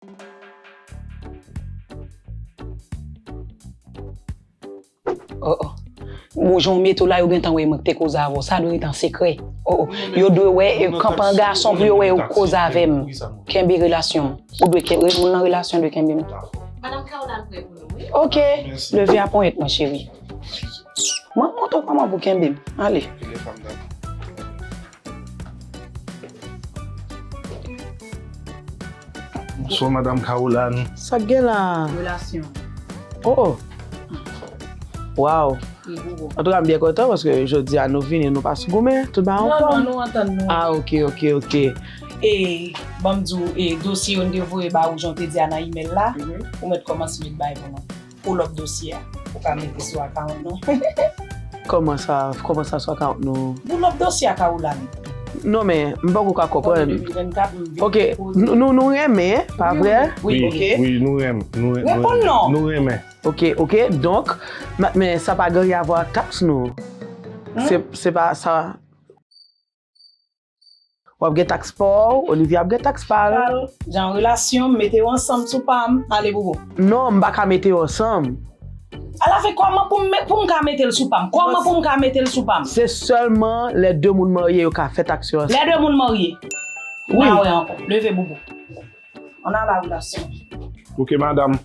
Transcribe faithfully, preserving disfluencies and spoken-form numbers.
Oh, oh. Bon, jan w mete w la, yo gentan wè mwen ki te koze avè w. Sa dwe rete an sekrè. Oh, oh. Yo dwe wè, e, kanpe an gason pou yo wè yo koze avè m. Kenbe relasyon m. Ou dwe kenbe, moun nan relasyon dwe kenbe m. Madanm Caroline prè pou nou, wi. Ok. Leve a ponyèt mwen, cheri. Mwen montre w kòman pou kenbe m. Ale. Bonswa, Madanm Caroline. Sa k gen la? Relasyon. Oh! Wow! Antouka, m byen kontan paske jodi a nou vini, nou pa sou goumen, tout bagay anfòm. Non, non, nou antann nou. Ah, ok, ok, ok. E, ban m di w, e, dosye yo n te voye ba ou, jan w te di a nan imèl la, ou mèt kòmanse met bay pou mwen. Pull up dosye a. Ou ka mete sou account nou. Kòman sa, kòman sa sou account nou? Pull up dosye a, Caroline. Non, men, m poko ka konprann. Ok, nou, nou, nou renmen, pa vre? Wi, wi, nou renmen. Reponn non. Nou renmen. Ok, ok, donk, men sa pa gen anyen a wè ak taks nou. Se, se pa sa. W ap gen taks pa w, Olivia ap gen taks pa l. Jan relasyon, m mete yo ansanm sou pa m, ale bobo. Non, m pa ka mete yo ansanm. Ala fè kòman pou m, pou m ka mete l sou pa m? Kòman pou m ka mete l sou pa m? Se sèlman lè de moun marye yo ka fè taks yo ansanm. Lè de moun marye? Wi. M pa wè ankò. Leve bobo. Ann al a relasyon. Ok, madanm.